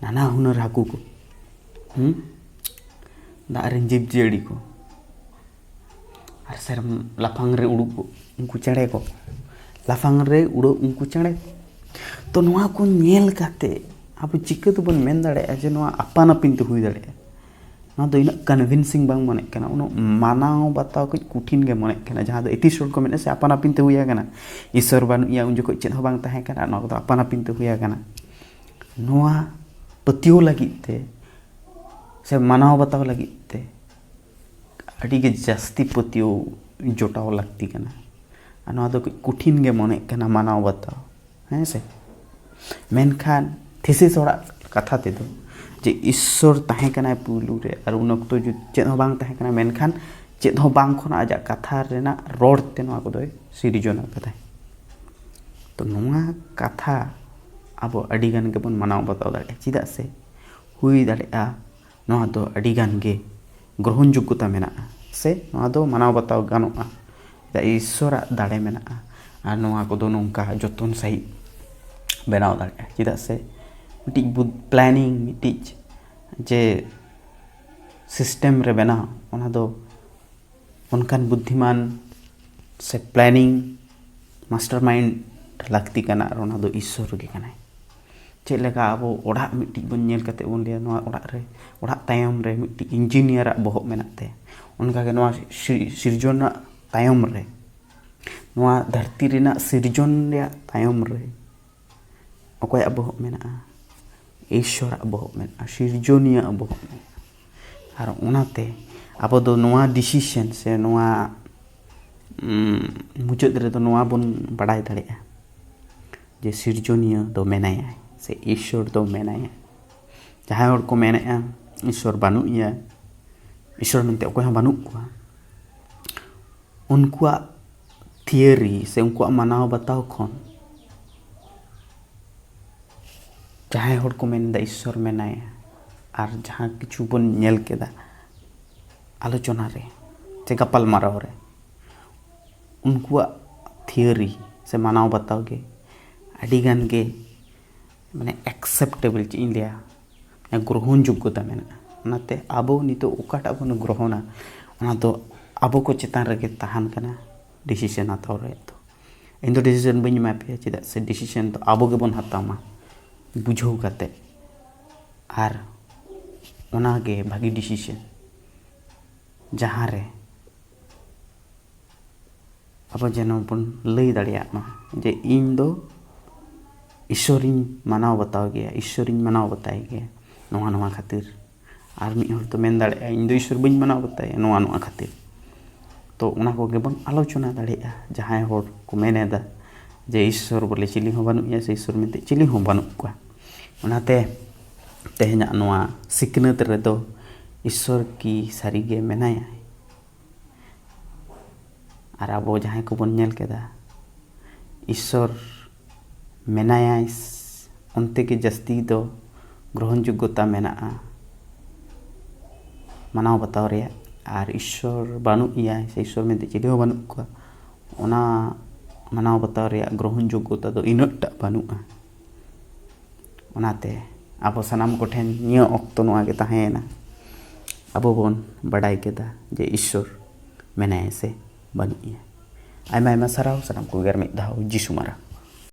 ᱱᱟᱱᱟ ᱦᱩᱱᱟᱹᱨ ᱦᱟᱹᱠᱩ ᱠᱚ, ᱦᱩᱸ, ᱫᱟᱜ ᱨᱮᱱ ᱡᱤᱵᱽ ᱡᱤᱭᱟᱹᱞᱤ ᱠᱚ, ᱟᱨ ᱥᱮᱨᱢ-, ᱞᱟᱯᱷᱟᱝ ᱨᱮ ᱩᱰᱩᱠ ᱩᱱᱠᱩ ᱪᱮᱬᱮ ᱠᱚ, ᱞᱟᱯᱷᱟᱝ ᱨᱮ ᱩᱰᱟᱹᱜ ᱩᱱᱠᱩ ᱪᱮᱬᱮ ᱠᱚ᱾ ᱛᱚ ᱱᱚᱣᱟ ᱠᱚ ᱧᱮᱞ ᱠᱟᱛᱮ ᱟᱵᱚ ᱪᱤᱠᱟᱹ ᱛᱮᱵᱚᱱ ᱢᱮᱱ ᱫᱟᱲᱮᱭᱟᱜᱼᱟ ᱡᱮ ᱱᱚᱣᱟ ᱟᱯᱟᱱ ᱟᱹᱯᱤᱱ ᱛᱮ ᱦᱩᱭ ᱫᱟᱲᱮᱭᱟᱜᱼᱟ? ᱱᱚᱣᱟ ᱫᱚ ᱤᱱᱟᱹᱜ ᱠᱚᱱᱵᱷᱤᱱᱥᱤᱝ ᱵᱟᱝ ᱢᱚᱱᱮᱜ ᱠᱟᱱᱟ, ᱩᱱᱟᱹᱜ ᱢᱟᱱᱟᱣ ᱵᱟᱛᱟᱣ ᱠᱟᱹᱡ ᱠᱚᱴᱷᱤᱱ ᱜᱮ ᱢᱚᱱᱮᱜ ᱠᱟᱱᱟ᱾ ᱡᱟᱦᱟᱸ ᱫᱚ ᱮᱛᱤᱥ ᱦᱚᱲ ᱠᱚ ᱢᱮᱱᱟ ᱥᱮ, ᱟᱯᱟᱱ ᱟᱹᱯᱤᱱ ᱛᱮ ᱦᱩᱭ ᱟᱠᱟᱱᱟ, ᱤᱥᱥᱚᱨ ᱵᱟᱹᱱᱩᱜ ᱮᱭᱟ, ᱩᱱ ᱡᱚᱠᱷᱚᱡ ᱪᱮᱫ ᱦᱚᱸ ᱵᱟᱝ ᱛᱟᱦᱮᱸ ᱠᱟᱱᱟ, ᱱᱚᱣᱟ ᱠᱚᱫᱚ ᱟᱯᱟᱱ ᱟᱹᱯᱤᱱ ᱛᱮ ᱦᱩᱭ ᱟᱠᱟᱱᱟ᱾ ᱱᱚᱣᱟ ᱯᱟᱹᱛᱭᱟᱹᱣ ᱞᱟᱹᱜᱤᱫ ᱛᱮ ᱥᱮ ᱢᱟᱱᱟᱣ ᱵᱟᱛᱟᱣ ᱞᱟᱹᱜᱤᱫ ᱛᱮ ᱟᱹᱰᱤ ᱜᱮ ᱡᱟᱹᱥᱛᱤ ᱯᱟᱹᱛᱭᱟᱹᱣ ᱡᱚᱴᱟᱣ ᱞᱟᱹᱠᱛᱤ ᱠᱟᱱᱟ᱾ ᱟᱨ ᱱᱚᱣᱟ ᱫᱚ ᱠᱟᱹᱡ ᱠᱚᱴᱷᱤᱱ ᱜᱮ ᱢᱚᱱᱮᱜ ᱠᱟᱱᱟ ᱢᱟᱱᱟᱣ ᱵᱟᱛᱟᱣ, ᱦᱮᱸ ᱥᱮ? ᱢᱮᱱᱠᱷᱟᱱ ᱛᱷᱤᱥᱤᱥ ᱦᱚᱲᱟᱜ ᱠᱟᱛᱷᱟ ᱛᱮᱫᱚ, ᱡᱮ ᱤᱥᱥᱚᱨ ᱛᱟᱦᱮᱸ ᱠᱟᱱᱟᱭ ᱯᱩᱭᱞᱩ ᱨᱮ, ᱟᱨ ᱩᱱ ᱚᱠᱛᱚ ᱡᱩᱫᱤ ᱪᱮᱫ ᱦᱚᱸ ᱵᱟᱝ ᱛᱟᱦᱮᱸ ᱠᱟᱱᱟ, ᱢᱮᱱᱠᱷᱟᱱ ᱪᱮᱫ ᱦᱚᱸ ᱵᱟᱝ ᱠᱷᱚᱱ ᱟᱡᱟᱜ ᱠᱟᱛᱷᱟ ᱨᱮᱱᱟᱜ ᱨᱚᱲ ᱛᱮ ᱱᱚᱣᱟ ᱠᱚᱫᱚᱭ ᱥᱤᱨᱡᱚᱱ ᱟᱠᱟᱫᱟᱭ᱾ ᱛᱚ ᱱᱚᱣᱟ ᱠᱟᱛᱷᱟ ᱟᱵᱚ ᱟᱹᱰᱤ ᱜᱟᱱ ᱜᱮᱵᱚᱱ ᱢᱟᱱᱟᱣ ᱵᱟᱛᱟᱣ ᱫᱟᱲᱮᱭᱟᱜᱼᱟ᱾ ᱪᱮᱫᱟᱜ ᱥᱮ ᱦᱩᱭ ᱫᱟᱲᱮᱭᱟᱜᱼᱟ ᱱᱚᱣᱟ ᱫᱚ ᱟᱹᱰᱤ ᱜᱟᱱ ᱜᱮ ᱜᱨᱚᱦᱚᱱ ᱡᱳᱜᱽᱜᱚᱛᱟ ᱢᱮᱱᱟᱜᱼᱟ, ᱥᱮ ᱱᱚᱣᱟ ᱫᱚ ᱢᱟᱱᱟᱣ ᱵᱟᱛᱟᱣ ᱜᱟᱱᱚᱜᱼᱟ᱾ ᱪᱮᱫᱟᱜ, ᱤᱥᱥᱚᱨᱟᱜ ᱫᱟᱲᱮ ᱢᱮᱱᱟᱜᱼᱟ᱾ ᱟᱨ ᱱᱚᱣᱟ ᱠᱚᱫᱚ ᱱᱚᱝᱠᱟ ᱡᱚᱛᱚᱱ ᱥᱟᱺᱦᱤᱡ ᱵᱮᱱᱟᱣ ᱫᱟᱲᱮᱭᱟᱜᱼᱟ᱾ ᱪᱮᱫᱟᱜ ᱥᱮ ᱢᱤᱫᱴᱤᱡ ᱵᱩᱫ-, ᱯᱞᱮᱱᱤᱝ, ᱢᱤᱫᱴᱤᱡ ᱡᱮ ᱥᱤᱥᱴᱮᱢ ᱨᱮ ᱵᱮᱱᱟᱣ, ᱚᱱᱟ ᱫᱚ ᱚᱱᱠᱟᱱ ᱵᱩᱫᱽᱫᱷᱤᱢᱟᱱ ᱥᱮ ᱯᱞᱮᱱᱤᱝ ᱢᱟᱥᱴᱟᱨ ᱢᱟᱭᱤᱱᱰ ᱞᱟᱹᱠᱛᱤ ᱠᱟᱱᱟ, ᱟᱨ ᱚᱱᱟ ᱫᱚ ᱤᱥᱥᱚᱨ ᱜᱮ ᱠᱟᱱᱟᱭ᱾ ᱪᱮᱫ ᱞᱮᱠᱟ ᱟᱵᱚ ᱚᱲᱟᱜ ᱢᱤᱫᱴᱤᱡ ᱵᱚᱱ ᱧᱮᱞ ᱠᱟᱛᱮ ᱵᱚᱱ ᱞᱟᱹᱭᱟ, ᱱᱚᱣᱟ ᱚᱲᱟᱜ ᱨᱮ, ᱚᱲᱟᱜ ᱛᱟᱭᱚᱢ ᱨᱮ ᱢᱤᱫᱴᱤᱡ ᱤᱧᱡᱤᱱᱤᱭᱟᱨᱟᱜ ᱵᱚᱦᱚᱜ ᱢᱮᱱᱟᱜ ᱛᱟᱭᱟ, ᱚᱱᱠᱟᱜᱮ ᱱᱚᱣᱟ ᱥᱤ-, ᱥᱤᱨᱡᱚᱱᱟᱜ ᱛᱟᱭᱚᱢ ᱨᱮ, ᱱᱚᱣᱟ ᱫᱷᱟᱹᱨᱛᱤ ᱨᱮᱱᱟᱜ ᱥᱤᱨᱡᱚᱱ ᱨᱮᱭᱟᱜ ᱛᱟᱭᱚᱢ ᱨᱮ ᱚᱠᱚᱭᱟᱜ ᱵᱚᱦᱚᱜ ᱢᱮᱱᱟᱜᱼᱟ? ᱤᱥᱥᱚᱨᱟᱜ ᱵᱚᱦᱚᱜ ᱢᱮᱱᱟᱜᱼᱟ, ᱥᱤᱨᱡᱚᱱᱤᱭᱟᱹᱣᱟᱜ ᱵᱚᱦᱚᱜ ᱢᱮᱱᱟᱜᱼᱟ᱾ ᱟᱨ ᱚᱱᱟᱛᱮ ᱟᱵᱚ ᱫᱚ ᱱᱚᱣᱟ ᱰᱤᱥᱤᱥᱮᱱ ᱥᱮ ᱱᱚᱣᱟ ᱩᱢ, ᱢᱩᱪᱟᱹᱫ ᱨᱮᱫᱚ ᱱᱚᱣᱟ ᱵᱚᱱ ᱵᱟᱰᱟᱭ ᱫᱟᱲᱮᱭᱟᱜᱼᱟ ᱡᱮ ᱥᱤᱨᱡᱚᱱᱤᱭᱟᱹ ᱫᱚ ᱢᱮᱱᱟᱭᱟ ᱥᱮ ᱤᱥᱥᱚᱨ ᱫᱚ ᱢᱮᱱᱟᱭᱟ᱾ ᱡᱟᱦᱟᱸᱭ ᱦᱚᱲ ᱠᱚ ᱢᱮᱱᱮᱫᱼᱟ ᱤᱥᱥᱚᱨ ᱵᱟᱹᱱᱩᱜ ᱮᱭᱟ, ᱤᱥᱥᱚᱨ ᱢᱮᱱᱛᱮ ᱚᱠᱚᱭ ᱦᱚᱸ ᱵᱟᱹᱱᱩᱜ ᱠᱚᱣᱟ, ᱩᱱᱠᱩᱣᱟᱜ ᱛᱷᱤᱭᱳᱨᱤ ᱥᱮ ᱩᱱᱠᱩᱣᱟᱜ ᱢᱟᱱᱟᱣ ᱵᱟᱛᱟᱣ ᱠᱷᱚᱱ ᱡᱟᱦᱟᱸᱭ ᱦᱚᱲ ᱠᱚ ᱢᱮᱱᱫᱟ ᱤᱥᱥᱚᱨ ᱢᱮᱱᱟᱭᱟ, ᱟᱨ ᱡᱟᱦᱟᱸ ᱠᱤᱪᱷᱩ ᱵᱚᱱ ᱧᱮᱞ ᱠᱮᱫᱟ ᱟᱞᱳᱪᱚᱱᱟ ᱨᱮ ᱥᱮ ᱜᱟᱯᱟᱞᱢᱟᱨᱟᱣ ᱨᱮ, ᱩᱱᱠᱩᱣᱟᱜ ᱛᱷᱤᱭᱳᱨᱤ ᱥᱮ ᱢᱟᱱᱟᱣ ᱵᱟᱛᱟᱣ ᱜᱮ ᱟᱹᱰᱤ ᱜᱟᱱ ᱜᱮ ᱢᱟᱱᱮ ᱮᱠᱥᱮᱯᱴᱮᱵᱚᱞ, ᱪᱮᱫ ᱤᱧ ᱞᱟᱹᱭᱟ, ᱜᱨᱚᱦᱚᱱ ᱡᱳᱜᱽᱜᱚᱛᱟ ᱢᱮᱱᱟᱜᱼᱟ᱾ ᱚᱱᱟᱛᱮ ᱟᱵᱚ ᱱᱤᱛᱚᱜ ᱚᱠᱟᱴᱟᱜ ᱵᱚᱱ ᱜᱨᱚᱦᱚᱱᱟ, ᱚᱱᱟ ᱫᱚ ᱟᱵᱚ ᱠᱚ ᱪᱮᱛᱟᱱ ᱨᱮᱜᱮ ᱛᱟᱦᱮᱱ ᱠᱟᱱᱟ ᱰᱤᱥᱤᱥᱮᱱ ᱦᱟᱛᱟᱣ ᱨᱮᱭᱟᱜ ᱫᱚ᱾ ᱤᱧ ᱫᱚ ᱰᱤᱥᱤᱥᱮᱱ ᱵᱟᱹᱧ ᱮᱢᱟ ᱯᱮᱭᱟ, ᱪᱮᱫᱟᱜ ᱥᱮ ᱰᱤᱥᱤᱥᱮᱱ ᱫᱚ ᱟᱵᱚ ᱜᱮᱵᱚᱱ ᱦᱟᱛᱟᱣ ᱢᱟ ᱵᱩᱡᱷᱟᱹᱣ ᱠᱟᱛᱮ, ᱟᱨ ᱚᱱᱟᱜᱮ ᱵᱷᱟᱹᱜᱤ ᱰᱤᱥᱤᱥᱮᱱ, ᱡᱟᱦᱟᱸ ᱨᱮ ᱟᱵᱚ ᱡᱮᱱᱚ ᱵᱚᱱ ᱞᱟᱹᱭ ᱫᱟᱲᱮᱭᱟᱜ ᱢᱟ ᱡᱮ ᱤᱧ ᱫᱚ ᱤᱥᱥᱚᱨᱤᱧ ᱢᱟᱱᱟᱣ ᱵᱟᱛᱟᱣ ᱜᱮᱭᱟ, ᱤᱥᱥᱚᱨᱤᱧ ᱢᱟᱱᱟᱣ ᱵᱟᱛᱟᱭ ᱜᱮᱭᱟ ᱱᱚᱣᱟ ᱱᱚᱣᱟ ᱠᱷᱟᱹᱛᱤᱨ᱾ ᱟᱨ ᱢᱤᱫ ᱦᱚᱲ ᱫᱚ ᱢᱮᱱ ᱫᱟᱲᱮᱭᱟᱜᱼᱟ, ᱤᱧ ᱫᱚ ᱤᱥᱥᱚᱨ ᱵᱟᱹᱧ ᱢᱟᱱᱟᱣ ᱵᱟᱛᱟᱭᱟ ᱱᱚᱣᱟ ᱱᱚᱣᱟ ᱠᱷᱟᱹᱛᱤᱨ᱾ ᱛᱚ ᱚᱱᱟ ᱠᱚᱜᱮ ᱵᱚᱱ ᱟᱞᱳᱪᱚᱱᱟ ᱫᱟᱲᱮᱭᱟᱜᱼᱟ᱾ ᱡᱟᱦᱟᱸᱭ ᱦᱚᱲ ᱠᱚ ᱢᱮᱱ ᱮᱫᱟ ᱡᱮ ᱤᱥᱥᱚᱨ ᱵᱚᱞᱮ ᱪᱤᱞᱤ ᱦᱚᱸ ᱵᱟᱹᱱᱩᱜ ᱮᱭᱟ ᱥᱮ ᱤᱥᱥᱚᱨ ᱢᱮᱱᱛᱮ ᱪᱤᱞᱤ ᱦᱚᱸ ᱵᱟᱹᱱᱩᱜ ᱠᱚᱣᱟ, ᱚᱱᱟᱛᱮ ᱛᱮᱦᱮᱧᱟᱜ ᱱᱚᱣᱟ ᱥᱤᱠᱷᱱᱟᱹᱛ ᱨᱮᱫᱚ ᱤᱥᱥᱚᱨ ᱠᱤ ᱥᱟᱹᱨᱤᱜᱮ ᱢᱮᱱᱟᱭᱟ? ᱟᱨ ᱟᱵᱚ ᱡᱟᱦᱟᱸᱭ ᱠᱚᱵᱚᱱ ᱧᱮᱞ ᱠᱮᱫᱟ ᱤᱥᱥᱚᱨ ᱢᱮᱱᱟᱭᱟᱭ, ᱚᱱᱛᱮ ᱜᱮ ᱡᱟᱹᱥᱛᱤ ᱫᱚ ᱜᱨᱚᱦᱚᱱ ᱡᱳᱜᱽᱜᱚᱛᱟ ᱢᱮᱱᱟᱜᱼᱟ ᱢᱟᱱᱟᱣ ᱵᱟᱛᱟᱣ ᱨᱮᱭᱟᱜ᱾ ᱟᱨ ᱤᱥᱥᱚᱨ ᱵᱟᱹᱱᱩᱜ ᱮᱭᱟᱭ ᱥᱮ ᱤᱥᱥᱚᱨ ᱢᱮᱱᱛᱮ ᱪᱤᱞᱤ ᱦᱚᱸ ᱵᱟᱹᱱᱩᱜ ᱠᱚᱣᱟ, ᱚᱱᱟ ᱢᱟᱱᱟᱣ ᱵᱟᱛᱟᱣ ᱨᱮᱭᱟᱜ ᱜᱨᱚᱦᱚᱱ ᱡᱳᱜᱽᱜᱚᱛᱟ ᱫᱚ ᱤᱱᱟᱹᱜ ᱴᱟᱜ ᱵᱟᱹᱱᱩᱜᱼᱟ᱾ ᱚᱱᱟᱛᱮ ᱟᱵᱚ ᱥᱟᱱᱟᱢ ᱠᱚᱴᱷᱮᱱ ᱱᱤᱭᱟᱹ ᱚᱠᱛᱚ ᱱᱚᱣᱟ ᱜᱮ ᱛᱟᱦᱮᱸᱭᱮᱱᱟ, ᱟᱵᱚ ᱵᱚᱱ ᱵᱟᱰᱟᱭ ᱠᱮᱫᱟ ᱡᱮ ᱤᱥᱥᱚᱨ ᱢᱮᱱᱟᱭᱟ ᱥᱮ ᱵᱟᱹᱱᱩᱜ ᱮᱭᱟ᱾ ᱟᱭᱢᱟ ᱟᱭᱢᱟ ᱥᱟᱨᱦᱟᱣ ᱥᱟᱱᱟᱢ ᱠᱚᱜᱮ ᱟᱨ ᱢᱤᱫ ᱫᱷᱟᱣ ᱡᱤᱥᱩ ᱢᱟᱨᱟᱝ᱾